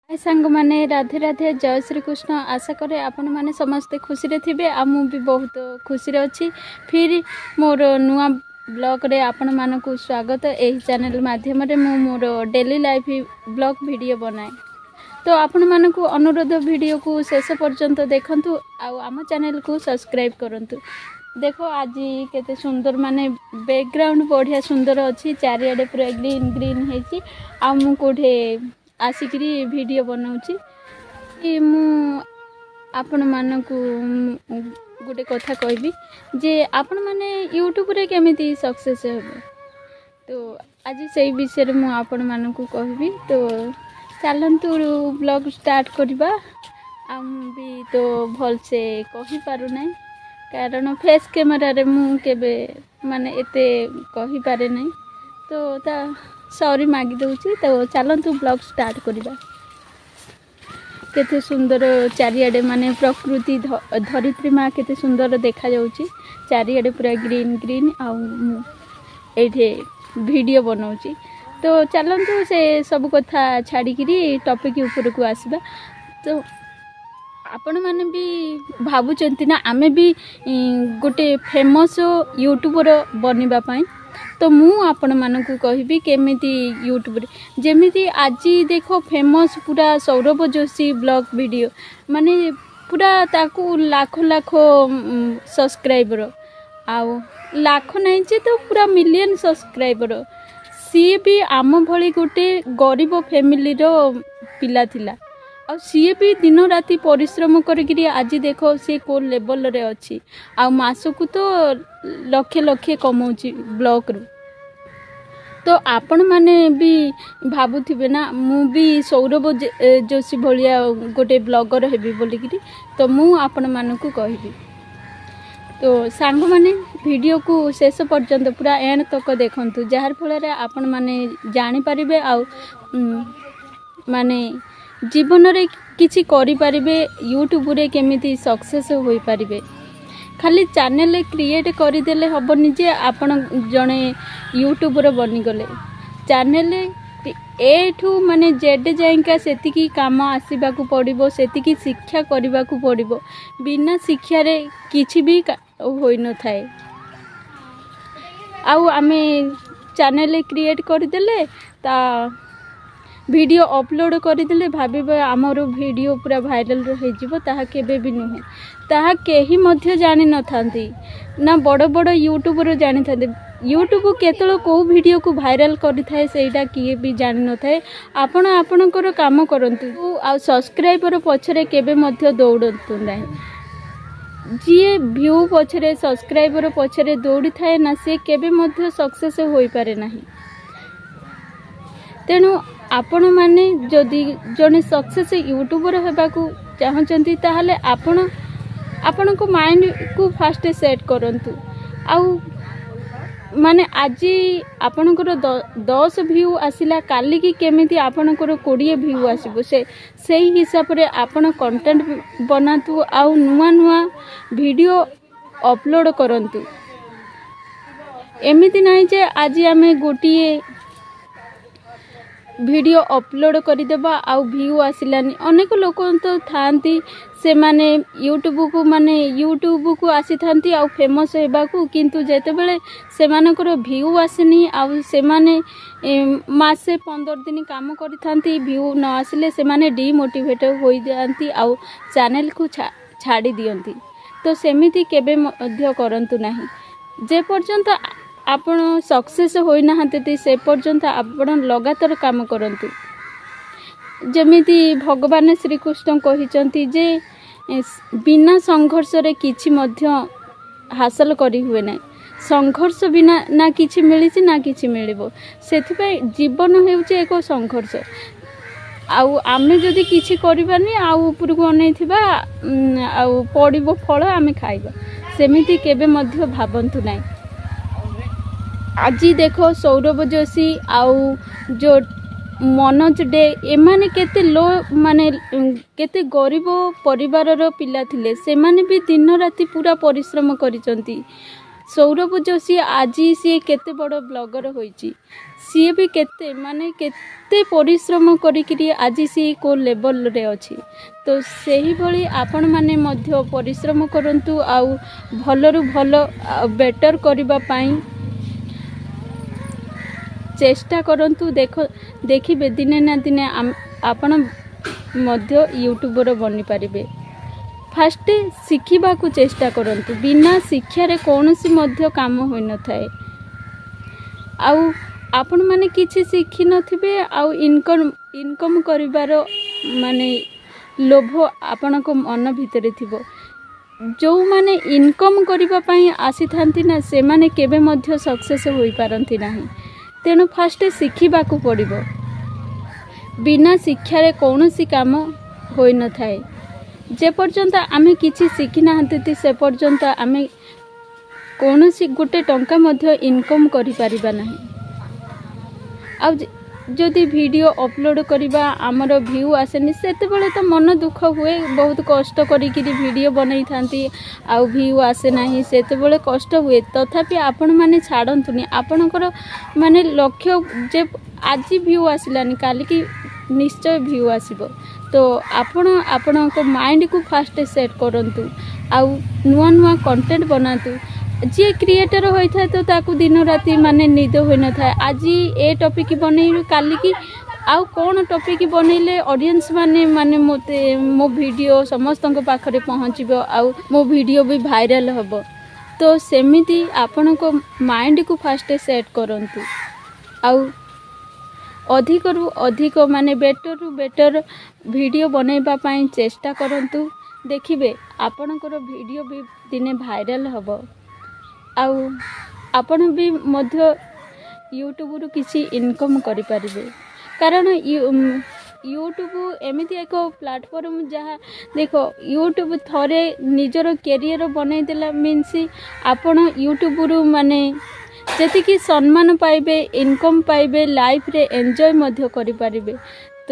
ହାଏ ସାଙ୍ଗମାନେ, ରାଧେ ରାଧେ, ଜୟ ଶ୍ରୀକୃଷ୍ଣ। ଆଶା କରେ ଆପଣମାନେ ସମସ୍ତେ ଖୁସିରେ ଥିବେ ଆଉ ମୁଁ ବି ବହୁତ ଖୁସିରେ ଅଛି। ଫିର୍ ମୋର ନୂଆ ବ୍ଲଗ୍ରେ ଆପଣମାନଙ୍କୁ ସ୍ୱାଗତ। ଏହି ଚ୍ୟାନେଲ୍ ମାଧ୍ୟମରେ ମୁଁ ମୋର ଡେଲି ଲାଇଫ୍ ବ୍ଲଗ୍ ଭିଡ଼ିଓ ବନାଏ। ତ ଆପଣମାନଙ୍କୁ ଅନୁରୋଧ, ଭିଡ଼ିଓକୁ ଶେଷ ପର୍ଯ୍ୟନ୍ତ ଦେଖନ୍ତୁ ଆଉ ଆମ ଚ୍ୟାନେଲକୁ ସବସ୍କ୍ରାଇବ୍ କରନ୍ତୁ। ଦେଖ, ଆଜି କେତେ ସୁନ୍ଦର, ମାନେ ବ୍ୟାକଗ୍ରାଉଣ୍ଡ ବଢ଼ିଆ ସୁନ୍ଦର ଅଛି। ଚାରିଆଡ଼େ ପୁରା ଗ୍ରୀନ୍ ଗ୍ରୀନ୍ ହେଇଛି ଆଉ ମୁଁ କେଉଁଠି ଆସିକିରି ଭିଡ଼ିଓ ବନାଉଛି କି ମୁଁ ଆପଣମାନଙ୍କୁ ଗୋଟେ କଥା କହିବି ଯେ ଆପଣମାନେ ୟୁଟ୍ୟୁବରେ କେମିତି ସକ୍ସେସ୍ ହେବେ। ତ ଆଜି ସେଇ ବିଷୟରେ ମୁଁ ଆପଣମାନଙ୍କୁ କହିବି। ତ ଚାଲନ୍ତୁ, ବ୍ଲଗ୍ ଷ୍ଟାର୍ଟ କରିବା। ଆଉ ମୁଁ ବି ତ ଭଲସେ କହିପାରୁନାହିଁ, କାରଣ ଫେସ୍ କ୍ୟାମେରାରେ ମୁଁ କେବେ ମାନେ ଏତେ କହିପାରେ ନାହିଁ। ତ ତା ସରି ମାଗି ଦେଉଛି। ତ ଚାଲନ୍ତୁ, ବ୍ଲଗ୍ ଷ୍ଟାର୍ଟ କରିବା। କେତେ ସୁନ୍ଦର ଚାରିଆଡ଼େ, ମାନେ ପ୍ରକୃତି, ଧରିତ୍ରୀ ମା କେତେ ସୁନ୍ଦର ଦେଖାଯାଉଛି। ଚାରିଆଡ଼େ ପୁରା ଗ୍ରୀନ୍ ଗ୍ରୀନ୍ ଆଉ ମୁଁ ଏଇଠି ଭିଡ଼ିଓ ବନାଉଛି। ତ ଚାଲନ୍ତୁ, ସେ ସବୁ କଥା ଛାଡ଼ିକିରି ଟପିକ୍ ଉପରକୁ ଆସିବା। ତ ଆପଣମାନେ ବି ଭାବୁଛନ୍ତି ନା, ଆମେ ବି ଗୋଟେ ଫେମସ୍ ୟୁଟ୍ୟୁବର ବନିବା ପାଇଁ? ତ ମୁଁ ଆପଣମାନଙ୍କୁ କହିବି କେମିତି ୟୁଟ୍ୟୁବରେ, ଯେମିତି ଆଜି ଦେଖ, ଫେମସ୍ ପୁରା ସୌରଭ ଯୋଶୀ ବ୍ଲଗ୍ ଭିଡ଼ିଓ, ମାନେ ପୁରା ତାକୁ ଲାଖ ଲାଖ ସବସ୍କ୍ରାଇବର, ଆଉ ଲାଖ ନାହିଁ ଯେ ତ ପୁରା ମିଲିୟନ୍ ସବସ୍କ୍ରାଇବର। ସିଏ ବି ଆମ ଭଳି ଗୋଟେ ଗରିବ ଫ୍ୟାମିଲିର ପିଲା ଥିଲା ଆଉ ସିଏ ବି ଦିନ ରାତି ପରିଶ୍ରମ କରିକିରି ଆଜି ଦେଖ ସିଏ କେଉଁ ଲେବଲରେ ଅଛି ଆଉ ମାସକୁ ତ ଲକ୍ଷେ ଲକ୍ଷେ କମାଉଛି ବ୍ଲଗ୍ରୁ। ତ ଆପଣମାନେ ବି ଭାବୁଥିବେ ନା, ମୁଁ ବି ସୌରଭ ଯୋଶୀ ଭଳିଆ ଗୋଟେ ବ୍ଲଗର ହେବି ବୋଲିକିରି। ତ ମୁଁ ଆପଣମାନଙ୍କୁ କହିବି। ତ ସାଙ୍ଗମାନେ, ଭିଡ଼ିଓକୁ ଶେଷ ପର୍ଯ୍ୟନ୍ତ ପୁରା ଏଣ୍ଡ ତକ ଦେଖନ୍ତୁ, ଯାହାର ଫଳରେ ଆପଣମାନେ ଜାଣିପାରିବେ ଆଉ ମାନେ ଜୀବନରେ କିଛି କରିପାରିବେ, ୟୁଟ୍ୟୁବରେ କେମିତି ସକ୍ସେସ୍ ହୋଇପାରିବେ। ଖାଲି ଚ୍ୟାନେଲ୍ କ୍ରିଏଟ୍ କରିଦେଲେ ହେବନି ଯେ ଆପଣ ଜଣେ ୟୁଟ୍ୟୁବର ବନିଗଲେ। ଚ୍ୟାନେଲ୍ ଏଠୁ ମାନେ ଜେଡ଼୍ ଯାଏଙ୍କା ସେତିକି କାମ ଆସିବାକୁ ପଡ଼ିବ, ସେତିକି ଶିକ୍ଷା କରିବାକୁ ପଡ଼ିବ। ବିନା ଶିକ୍ଷାରେ କିଛି ବି ହୋଇନଥାଏ। ଆଉ ଆମେ ଚ୍ୟାନେଲ୍ କ୍ରିଏଟ୍ କରିଦେଲେ, ତା ଭିଡ଼ିଓ ଅପଲୋଡ଼ କରିଦେଲେ, ଭାବିବେ ଆମର ଭିଡ଼ିଓ ପୁରା ଭାଇରାଲ୍ ହେଇଯିବ, ତାହା କେବେ ବି ନୁହେଁ। ତାହା କେହି ମଧ୍ୟ ଜାଣିନଥାନ୍ତି ନା ବଡ଼ ବଡ଼ ୟୁଟ୍ୟୁବର ଜାଣିଥାନ୍ତି। ୟୁଟ୍ୟୁବ କେତେବେଳେ କେଉଁ ଭିଡ଼ିଓକୁ ଭାଇରାଲ୍ କରିଥାଏ, ସେଇଟା କିଏ ବି ଜାଣିନଥାଏ। ଆପଣ ଆପଣଙ୍କର କାମ କରନ୍ତୁ ଆଉ ସବସ୍କ୍ରାଇବର ପଛରେ କେବେ ମଧ୍ୟ ଦୌଡ଼ନ୍ତୁ ନାହିଁ। ଯିଏ ଭ୍ୟୁ ପଛରେ, ସବସ୍କ୍ରାଇବର ପଛରେ ଦୌଡ଼ିଥାଏ ନା, ସେ କେବେ ମଧ୍ୟ ସକ୍ସେସ୍ ହୋଇପାରେ ନାହିଁ। ତେଣୁ ଆପଣମାନେ ଯଦି ଜଣେ ସକ୍ସେସ୍ ୟୁଟ୍ୟୁବର ହେବାକୁ ଚାହୁଁଛନ୍ତି, ତାହେଲେ ଆପଣ ଆପଣଙ୍କ ମାଇଣ୍ଡକୁ ଫାଷ୍ଟ ସେଟ୍ କରନ୍ତୁ। ଆଉ ମାନେ ଆଜି ଆପଣଙ୍କର 10 ଭ୍ୟୁ ଆସିଲା, କାଲିକି କେମିତି ଆପଣଙ୍କର 20 ଭ୍ୟୁ ଆସିବ, ସେଇ ହିସାବରେ ଆପଣ କଣ୍ଟେଣ୍ଟ ବନାନ୍ତୁ ଆଉ ନୂଆ ନୂଆ ଭିଡ଼ିଓ ଅପଲୋଡ଼ କରନ୍ତୁ। ଏମିତି ନାହିଁ ଯେ ଆଜି ଆମେ ଗୋଟିଏ ଭିଡ଼ିଓ ଅପଲୋଡ଼ କରିଦେବା ଆଉ ଭ୍ୟୁ ଆସିଲାନି। ଅନେକ ଲୋକ ତ ଥାଆନ୍ତି, ସେମାନେ ୟୁଟ୍ୟୁବକୁ, ମାନେ ୟୁଟ୍ୟୁବକୁ ଆସିଥାନ୍ତି ଆଉ ଫେମସ୍ ହେବାକୁ, କିନ୍ତୁ ଯେତେବେଳେ ସେମାନଙ୍କର ଭ୍ୟୁ ଆସେନି ଆଉ ସେମାନେ ମାସେ 15 ଦିନ କାମ କରିଥାନ୍ତି, ଭ୍ୟୁ ନ ଆସିଲେ ସେମାନେ ଡିମୋଟିଭେଟ୍ ହୋଇଯାଆନ୍ତି ଆଉ ଚ୍ୟାନେଲକୁ ଛାଡ଼ି ଦିଅନ୍ତି। ତ ସେମିତି କେବେ ମଧ୍ୟ କରନ୍ତୁ ନାହିଁ। ଯେପର୍ଯ୍ୟନ୍ତ ଆପଣ ସକ୍ସେସ୍ ହୋଇନାହାନ୍ତି, ସେ ପର୍ଯ୍ୟନ୍ତ ଆପଣ ଲଗାତାର କାମ କରନ୍ତୁ। ଯେମିତି ଭଗବାନ ଶ୍ରୀକୃଷ୍ଣ କହିଛନ୍ତି ଯେ ବିନା ସଂଘର୍ଷରେ କିଛି ମଧ୍ୟ ହାସଲ କରି ହୁଏ ନାହିଁ। ସଂଘର୍ଷ ବିନା ନା କିଛି ମିଳିଛି, ନା କିଛି ମିଳିବ। ସେଥିପାଇଁ ଜୀବନ ହେଉଛି ଏକ ସଂଘର୍ଷ। ଆଉ ଆମେ ଯଦି କିଛି କରିବାନି ଆଉ ଉପରକୁ ଅନେଇଥିବା ଆଉ ପଡ଼ିବ ଫଳ ଆମେ ଖାଇବା, ସେମିତି କେବେ ମଧ୍ୟ ଭାବନ୍ତୁ ନାହିଁ। ଆଜି ଦେଖ, ସୌରଭ ଯୋଶୀ ଆଉ ଯେଉଁ ମନୋଜ ଡେ, ଏମାନେ କେତେ ଲୋ, ମାନେ କେତେ ଗରିବ ପରିବାରର ପିଲା ଥିଲେ। ସେମାନେ ବି ଦିନ ରାତି ପୁରା ପରିଶ୍ରମ କରିଛନ୍ତି। ସୌରଭ ଯୋଶୀ ଆଜି ସିଏ କେତେ ବଡ଼ ବ୍ଲଗର ହୋଇଛି। ସିଏ ବି କେତେ ମାନେ କେତେ ପରିଶ୍ରମ କରିକିରି ଆଜି ସିଏ କେଉଁ ଲେବଲରେ ଅଛି। ତ ସେହିଭଳି ଆପଣମାନେ ମଧ୍ୟ ପରିଶ୍ରମ କରନ୍ତୁ ଆଉ ଭଲରୁ ଭଲ ବେଟର୍ କରିବା ପାଇଁ ଚେଷ୍ଟା କରନ୍ତୁ। ଦେଖିବେ, ଦିନେ ନା ଦିନେ ଆପଣ ମଧ୍ୟ ୟୁଟ୍ୟୁବର ବନିପାରିବେ। ଫାଷ୍ଟ ଶିଖିବାକୁ ଚେଷ୍ଟା କରନ୍ତୁ। ବିନା ଶିକ୍ଷାରେ କୌଣସି ମଧ୍ୟ କାମ ହୋଇନଥାଏ। ଆଉ ଆପଣମାନେ କିଛି ଶିଖିନଥିବେ ଆଉ ଇନକମ୍ କରିବାର ମାନେ ଲୋଭ ଆପଣଙ୍କ ମନ ଭିତରେ ଥିବ। ଯେଉଁମାନେ ଇନକମ୍ କରିବା ପାଇଁ ଆସିଥାନ୍ତି ନା, ସେମାନେ କେବେ ମଧ୍ୟ ସକ୍ସେସ୍ ହୋଇପାରନ୍ତି ନାହିଁ। ତେଣୁ ଫାଷ୍ଟ ଶିଖିବାକୁ ପଡ଼ିବ। ବିନା ଶିକ୍ଷାରେ କୌଣସି କାମ ହୋଇନଥାଏ। ଯେପର୍ଯ୍ୟନ୍ତ ଆମେ କିଛି ଶିଖିନାହାନ୍ତି, ସେ ପର୍ଯ୍ୟନ୍ତ ଆମେ କୌଣସି ଗୋଟେ ଟଙ୍କା ମଧ୍ୟ ଇନକମ୍ କରିପାରିବା ନାହିଁ। ଆଉ ଯଦି ଭିଡ଼ିଓ ଅପଲୋଡ଼ କରିବା, ଆମର ଭ୍ୟୁ ଆସେନି, ସେତେବେଳେ ତ ମନ ଦୁଃଖ ହୁଏ। ବହୁତ କଷ୍ଟ କରିକିରି ଭିଡ଼ିଓ ବନେଇଥାନ୍ତି ଆଉ ଭ୍ୟୁ ଆସେ ନାହିଁ, ସେତେବେଳେ କଷ୍ଟ ହୁଏ। ତଥାପି ଆପଣମାନେ ଛାଡ଼ନ୍ତୁନି ଆପଣଙ୍କର ମାନେ ଲକ୍ଷ୍ୟ ଯେ ଆଜି ଭ୍ୟୁ ଆସିଲାନି, କାଲିକି ନିଶ୍ଚୟ ଭ୍ୟୁ ଆସିବ। ତ ଆପଣ ଆପଣଙ୍କ ମାଇଣ୍ଡକୁ ଫାଷ୍ଟ ସେଟ୍ କରନ୍ତୁ ଆଉ ନୂଆ ନୂଆ କଣ୍ଟେଣ୍ଟ ବନାନ୍ତୁ। ଯିଏ କ୍ରିଏଟର୍ ହୋଇଥାଏ ତ ତାକୁ ଦିନ ରାତି ମାନେ ନିଦ ହୋଇନଥାଏ। ଆଜି ଏ ଟପିକ୍ ବନେଇବି, କାଲିକି ଆଉ କ'ଣ ଟପିକ୍ ବନେଇଲେ ଅଡ଼ିଏନ୍ସ ମାନେ ମୋତେ ମୋ ଭିଡ଼ିଓ ସମସ୍ତଙ୍କ ପାଖରେ ପହଞ୍ଚିବ ଆଉ ମୋ ଭିଡ଼ିଓ ବି ଭାଇରାଲ୍ ହେବ। ତ ସେମିତି ଆପଣଙ୍କ ମାଇଣ୍ଡକୁ ଫାଷ୍ଟ ସେଟ୍ କରନ୍ତୁ ଆଉ ଅଧିକରୁ ଅଧିକ ମାନେ ବେଟର୍ରୁ ବେଟର୍ ଭିଡ଼ିଓ ବନେଇବା ପାଇଁ ଚେଷ୍ଟା କରନ୍ତୁ। ଦେଖିବେ, ଆପଣଙ୍କର ଭିଡ଼ିଓ ବି ଦିନେ ଭାଇରାଲ୍ ହେବ ଆଉ ଆପଣ ବି ମଧ୍ୟ ୟୁଟ୍ୟୁବରୁ କିଛି ଇନକମ୍ କରିପାରିବେ। କାରଣ ୟୁଟ୍ୟୁବ ଏମିତି ଏକ ପ୍ଲାଟଫର୍ମ ଯାହା, ଦେଖ, ୟୁଟ୍ୟୁବ ଥରେ ନିଜର କ୍ୟାରିୟର ବନେଇଦେଲା ମିନ୍ସ ଆପଣ ୟୁଟ୍ୟୁବରୁ ମାନେ ଯେତିକି ସମ୍ମାନ ପାଇବେ, ଇନକମ୍ ପାଇବେ, ଲାଇଫରେ ଏନ୍ଜୟ ମଧ୍ୟ କରିପାରିବେ। ତ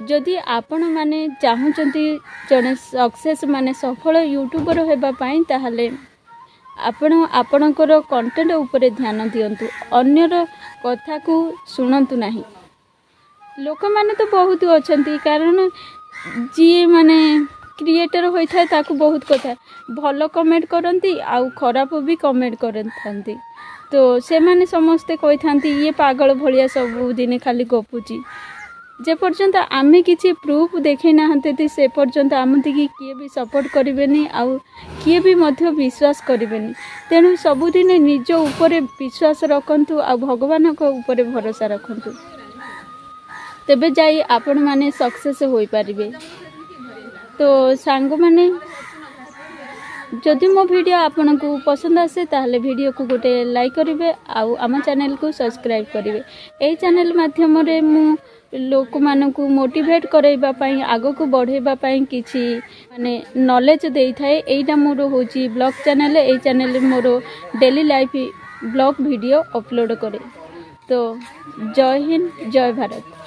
ଯଦି ଆପଣମାନେ ଚାହୁଁଛନ୍ତି ଜଣେ ସକ୍ସେସ୍ ମାନେ ସଫଳ ୟୁଟ୍ୟୁବର ହେବା ପାଇଁ, ତାହେଲେ ଆପଣ ଆପଣଙ୍କର କଣ୍ଟେଣ୍ଟ ଉପରେ ଧ୍ୟାନ ଦିଅନ୍ତୁ, ଅନ୍ୟର କଥାକୁ ଶୁଣନ୍ତୁ ନାହିଁ। ଲୋକମାନେ ତ ବହୁତ ଅଛନ୍ତି, କାରଣ ଯିଏ ମାନେ କ୍ରିଏଟର୍ ହୋଇଥାଏ ତାକୁ ବହୁତ କଥା ଭଲ କମେଣ୍ଟ କରନ୍ତି ଆଉ ଖରାପ ବି କମେଣ୍ଟ କରିଥାନ୍ତି। ତ ସେମାନେ ସମସ୍ତେ କହିଥାନ୍ତି, ଇଏ ପାଗଳ ଭଳିଆ ସବୁଦିନେ ଖାଲି ଗପୁଛି। ଯେପର୍ଯ୍ୟନ୍ତ ଆମେ କିଛି ପ୍ରୁଫ୍ ଦେଖେଇ ନାହାନ୍ତି, ସେ ପର୍ଯ୍ୟନ୍ତ ଆମତିକି କିଏ ବି ସପୋର୍ଟ କରିବେନି ଆଉ କିଏ ବି ମଧ୍ୟ ବିଶ୍ୱାସ କରିବେନି। ତେଣୁ ସବୁଦିନେ ନିଜ ଉପରେ ବିଶ୍ୱାସ ରଖନ୍ତୁ ଆଉ ଭଗବାନଙ୍କ ଉପରେ ଭରସା ରଖନ୍ତୁ, ତେବେ ଯାଇ ଆପଣମାନେ ସକ୍ସେସ୍ ହୋଇପାରିବେ। ତ ସାଙ୍ଗମାନେ, ଯଦି ମୋ ଭିଡ଼ିଓ ଆପଣଙ୍କୁ ପସନ୍ଦ ଆସେ, ତାହେଲେ ଭିଡ଼ିଓକୁ ଗୋଟେ ଲାଇକ୍ କରିବେ ଆଉ ଆମ ଚ୍ୟାନେଲକୁ ସବସ୍କ୍ରାଇବ୍ କରିବେ। ଏହି ଚ୍ୟାନେଲ ମାଧ୍ୟମରେ ମୁଁ ଲୋକମାନଙ୍କୁ ମୋଟିଭେଟ୍ କରାଇବା ପାଇଁ, ଆଗକୁ ବଢ଼ାଇବା ପାଇଁ କିଛି ମାନେ ନଲେଜ ଦେଇଥାଏ। ଏଇଟା ମୋର ହେଉଛି ବ୍ଲଗ୍ ଚ୍ୟାନେଲ। ଏଇ ଚ୍ୟାନେଲରେ ମୋର daily life blog video upload କରେ। ତ ଜୟ ହିନ୍ଦ, ଜୟ ଭାରତ।